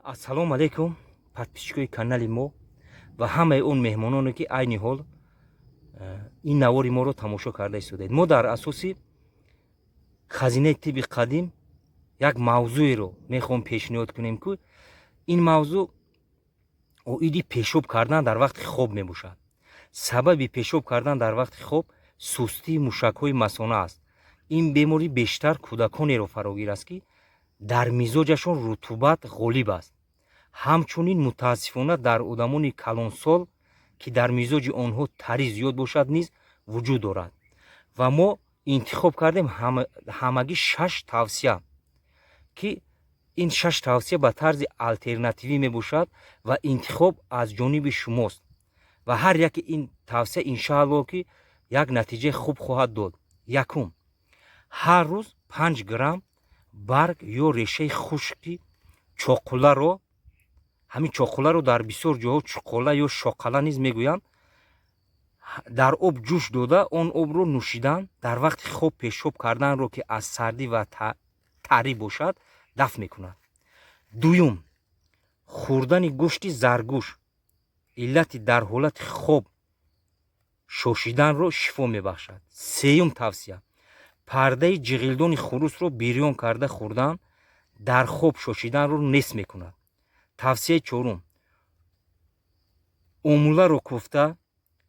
Ассалому алайкум, подписчикои канали мо ва ҳамаи он меҳмононе, ки айни ҳол ин навори моро тамошо карда истодаед. Мо дар асоси хазинаи тибби қадим як мавзӯеро мехоҳем пешниҳод кунем, ки ин мавзӯъ оиди пешоб кардан дар вақти хоб мебошад. Сабаби пешоб кардан дар вақти хоб сустии мушакҳои масона аст. Ин беморӣ бештар кӯдаконеро фарогир аст, ки дар мизоҷашон рутубат ғолиб аст. Ҳамчунин, мутаассифона, дар одамони калонсол, ки дар мизоҷи онҳо тарӣ зиёд бошад, низ вуҷуд дорад. Ва мо интихоб кардем ҳамагӣ шаш тавсия, ки ин шаш тавсия ба тарзи алтернативӣ мебошад ва интихоб аз ҷониби шумост. Ва ҳар яке ин тавсия, иншааллоҳ, ки як натиҷаи хуб хоҳад дод. Якум: ҳар рӯз 5 грамм барг ё решаи хушки чоқуларо, ҳамин чоқуларо дар бисёр ҷоҳо чуқола ё шоқала низ мегӯянд, дар об ҷӯш дода, он обро нӯшидан дар вақти хоб пешоб карданро, ки аз сардӣ ва тарӣ бошад, дафт мекунад. Дуюм: хӯрдани гӯшти заргӯш иллати дар ҳолати хоб шошиданро шифо мебахшад. Сеюм тавсия: пардаи ҷиғилдони хурусро бирён карда хӯрдан дар хоб шошиданро нест мекунад. Тавсияи чорум: омуларо кӯфта,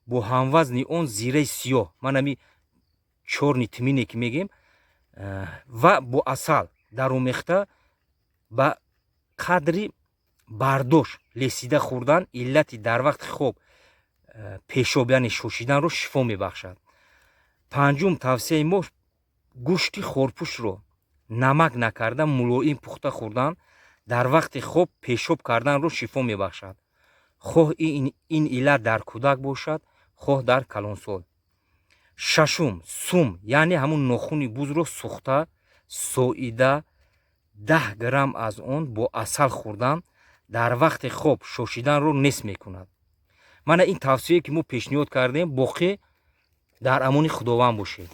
бо ҳамвазни он зираи сиёҳ, ман ами чёрный тмин е ки мегем, ва бо асал даромехта, ба қадри бардошт лесида хӯрдан иллати дар вақти хоб пешоб, яъне шошиданро шифо мебахшад. Панҷум тавсияи мо: гӯшти хорпӯшро намак накарда, мулоим пухта хӯрдан дар вақти хоб пешоб карданро шифо мебахшад, хоҳ ин иллат дар кӯдак бошад, хоҳ дар калонсол. Шашум: сум, яъне ҳамун нохуни бузро сӯхта, соида, 10 грамм аз он бо асал хӯрдан дар вақти хоб шошиданро нест мекунад. Мана ин тавсияе, ки мо пешниҳод кардем. Боқӣ дар амони Худованд бошед.